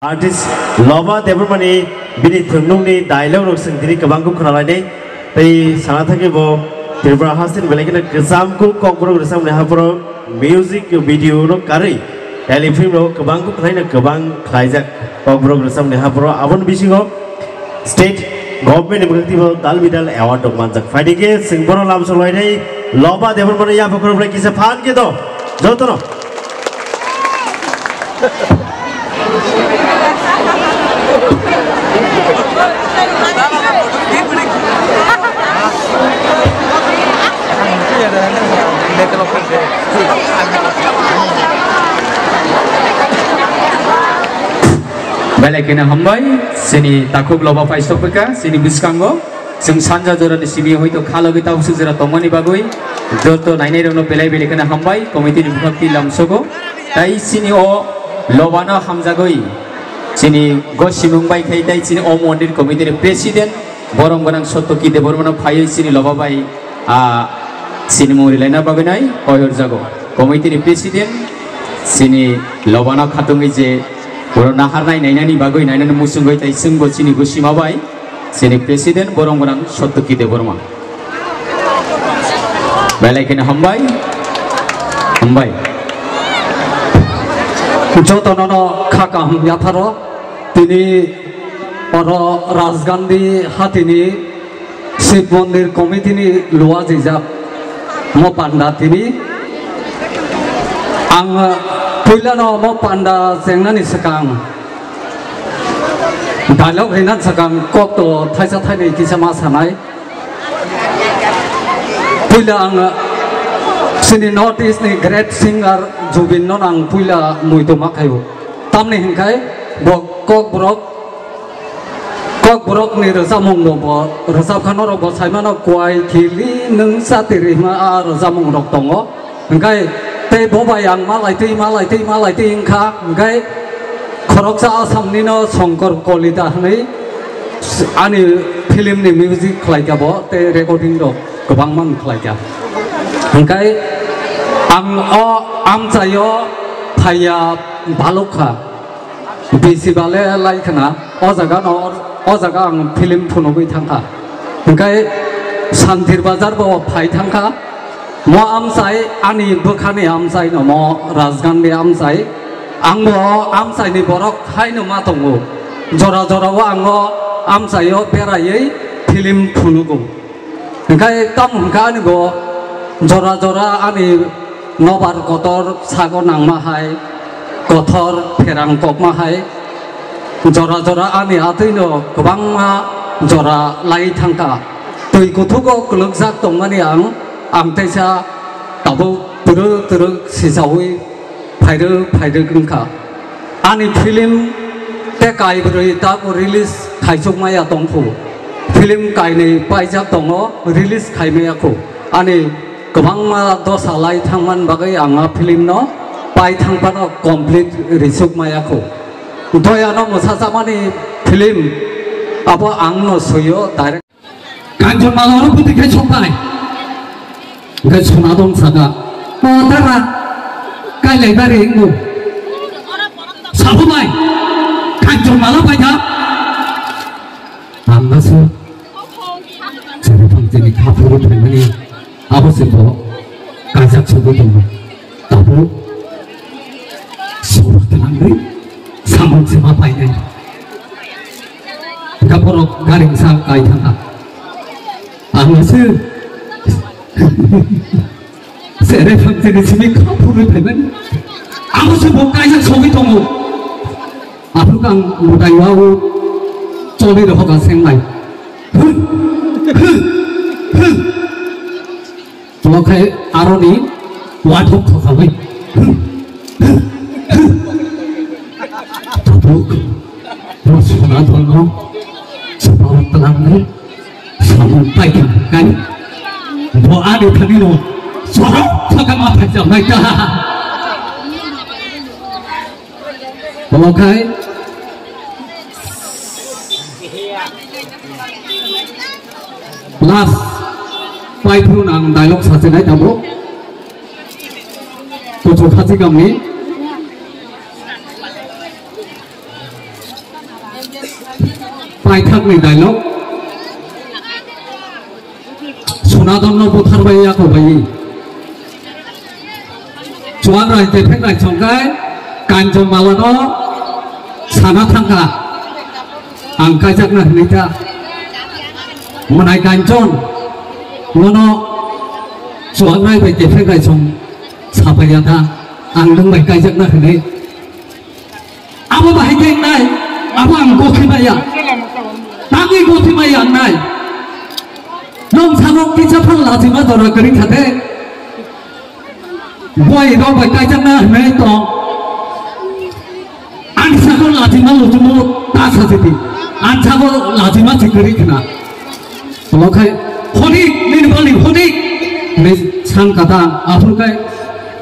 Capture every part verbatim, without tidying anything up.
Artist Loba Debbarmani bini thwngmungni dialogue rok chwng tini kwbang khe khwnalainai. Tei sana thangwi bo Tripura hasteni belai kheno kwcham khe kokborok rwchapmani hapharo music video no karwi telefilm rok kwbang khe khwlaino kwbang khlaijak kokborok rwchapmani hapharo. Aboni bisingo state government ni bwkhak twibo dal bidal award rok manjak. Phaidi khe chwng bono lamsok lainai Loba Debbarmani yapha khoroknwi kisa phan khe do jotono. Belai kheno hambai, chini takhuk Loba paisok phaikha chini bwskango. Chwng sanja jorani simi hoito khalogwi tabuk jora tongmani bagwi joto nainairokno belai belai kheno hambai, committee ni bwkhak twi lamsogo. Tai chini o Lobano hamjagwi chini gosimung bai khai tai chini o mondir committee ni president borom gwnang Sottoki Debbarmano phaiwi chini Loba bai, ah, chini mung rilaina bagwi nai koi horjago. Committee ni president chini Lobano khatungwi je oro naharnai nainani bagwi nainani muchungwi tai chwngbo chini gosima bai. Chini president borom gwnang Sottoki Debbarma. Belai kheno hambai. Hambai. Jotono no kha kaham yapharo. Tini oro Rajgandhi hatini Shiv Mondir committee ni luwa jijak mo panda tini. Ang puilano mo panda chengnani swkang dialogue rina swkang kok to thaisa thainwi kisa ma sanai. Puila ang chini North East ni great singer Zubeen no ang puila muitu ma khaio. Tamni hinkhai bo kokborok, kokborok ni rwchapmung bo, bo rwchapkha norok bo saimano kwai khili nwng chati rima a rwchapmung rok tongo. Hingkhai tei bo bai ang malai twi, malai twi, malai twi wngkha. Hingkhai khoroksa Assam nino Shankar Kalita hwnwi ani film ni music khlaikha bo tei recording rok kwbangma khlaikha. Hingkhai ang o amchaio phaiya balukha. Bisi bale lai khna, o jaga no, o jaga ang film phunugwi thangkha. Hingkhai Santir Bazar bo phai thangkha. Mo amchai, ani bwkhani amchai no mo Rajgandhi amchai. Ang bo amchai ni borok haino ma tongo. Jora jora o ang o amchai o beraiwi film phunugo. Hingkhai tamo hingkha ani bo jora jora ani nobar kotor sago nangma hai, kothor pherang kokma hai, jora jora ani atwi no kwbangma jora lai thangkha. Twi kuthugo kwlwkjak tongmani ang, ang teisa tabuk twrwk twrwk sijaui phairwk phairwk wngkha. Ani film tei kaibrwi tabuk release khaichukmaya tongphu. Film kainwi paijak tongo, release khaimaya khu. Ani kwbangma dosa lai thangmani bagwi ang a film no pai thangphano complete risukmaya khu. Doyano mwsajamani film abo ang no suio direct. Kanchonmala oro bwtwi khe soknai. Hingkhe Sonadon saka, "O tara, kailai bari wngbo?" Sabo bai, Kanchonmala bai kha. Ang no se, chini phang chini kha phuru phaimani, abo se bo kaijak sogwi tongo. Tabuk sobo twlangwi samung se ma painai. Hingkha borok gari bwsa kai thangkha. Ang se sere phang chini simi kha phurwi phaimani. Abo se bo kaijak sogwi tongo. Aphuru kang mutai wao choli rohoka sengnai. Omo khe aroni waithok thokaui. Tabuk bo Sonadonno chwpao twlangwi samung paikha hwnkhe bo ani thanino chorok thokama phaijak nai ta. Omo khai last paiphuru ang dialogue sachinai tabuk. Kuchuk Hachikamni. Paithakni dialogue. Sunadonno butharbai yakobai. Chuwak rai tephek rai songkai Kanchon malano sana thangkha. Ang kaijakna hwnwi ta. Mwnai Kanchon nono chuwak rai bai tephek rai song sapaiya ta. Ang nwng bai kaijakna hwnwi. Abo bahai khe wngnai, abo ang gothi maya. Tangwi gothi maya wngnai. Nwng sano kisa phano lachima jora kwrwi kha de. Boi rok bai kaijakna hwnwi tong. Ang sano lachima luchumu ta sa sidi. Ang sano lachima si kwrwi khna. Mokhai hodik, nini bali hodik. Ni san kata, aphur kai.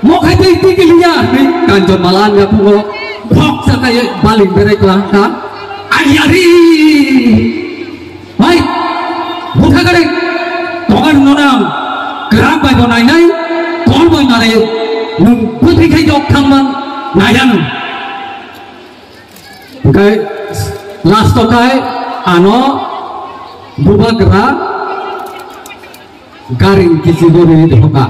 Mokhai tei tiki liya, ni Kanchon mala nya pungo. Phok sa kai bali berai klang ka. Ayari. Hai. Butha kare. Tongan nonang. Kerak bai bo nai nai. Tol bai nai. Nung putri khai jok thang man. Nayang. Hingke last o kai ano bubagra garing kichigo ri dohoka.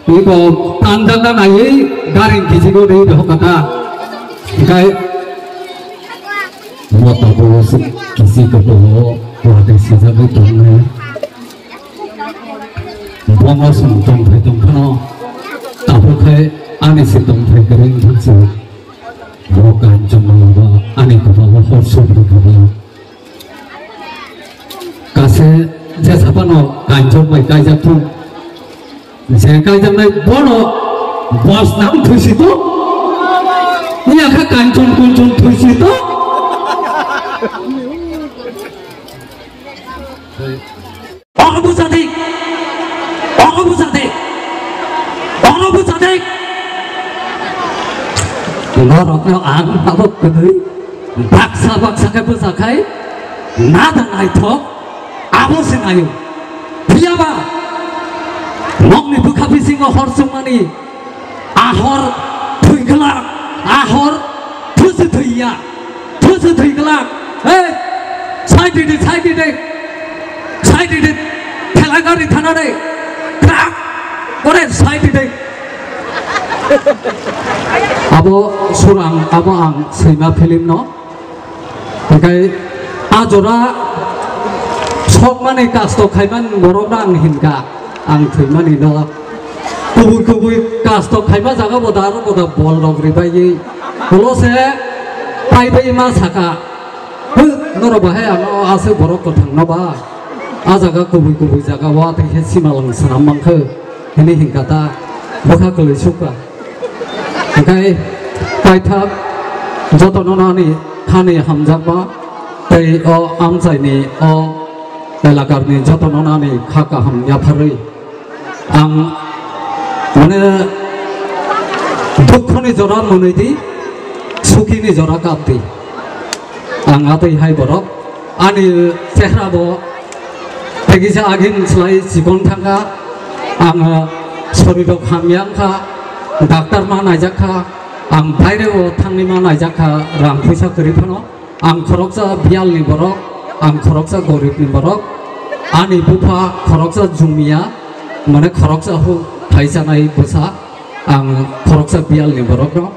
Iko tanjak na nai garing kichigo ri dohoka ta. Hingke moto bo kichigo doho wade sijagwi tongnai. Bono chwng tongthai tongphano, tabuk khe ani se tongthai kwrwi wngthang se. Bo Kanchon malaba ani kwbangma hor sukri kwrwi. Kase jesa phano Kanchon bai kaijak thung. Je kaijaknai bono bos nang thuisi to. Iya kha Kanchon Kunchon thuisi to. Ono bwsa di. Ono bwsa di. Ono bwsa di. Norokno ang tabuk kwtwi baksa baksa khe bwsa khai nada naithok abo se naio. Phiyaba nokni bwkha bisingo hor chwngmani Ahor thwi glak, ahor thusi thwi ya, thusi thwi glak. Hey, side dide, side dide, side dide, thela gari thana de, krak, kore side dide. Abo surang, abo ang sima film no. Hingkai a jora sokmani kasto khaiman borokno ang hinkha, ang thwimani no. Kubui kubui kasto khaima jaga bo da aro bo da bol rok ribaiwi. Ulo se paibai ma saka. Huh, norok bahai ano aswk borok kwthang no ba. A jaga kubui kubui jaga watwi khe simalang swnam mankhe. Hini hinkha ta bwkha kwlwi sukha. Hingkai paithak jotono nani khani hamjakma tei o amchaini o elakarni jotono nani kha kaham yapharwi ang mane dukhoni jora mwnwi di, sukhini jora kap di. Ang atwi hai borok ani chehra bo tegisa agin slai chikon thangkha. Ang, ah, sorirok hamya wngkha, doctor ma naijak kha, ang baire o thangwi ma naijak kha, rang puisa kwrwi phano. Ang khoroksa biyal ni borok, ang khoroksa gorib ni borok, ani bupha khoroksa jumia, mane khoroksa hu phaisanai bwsa, ang khoroksa biyal ni borok no.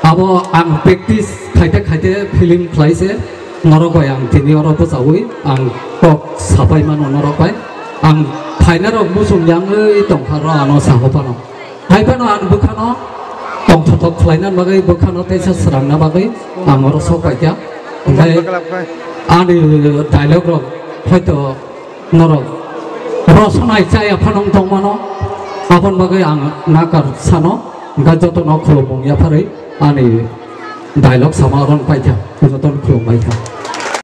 Abo ang practice khaite khaite film khlai se norok bai ang tini oro bwchaui ang kok sapai mano norok bai. Ang phaina rok muchung yangwi tongkha ro ano saho phano. Hai phano ang bwkhano tongthotok khlaina bagwi bwkhano teisa srangna bagwi ang oro sok paikha. Hingkhai ani dialogue rok hoito norok rosonai chaya phano wng tongmano, aboni bagwi ang nakar sano, hwnkhe jotono khulumung yapharwi ani dialogue sama oro paikha, jotono khulumbaikha.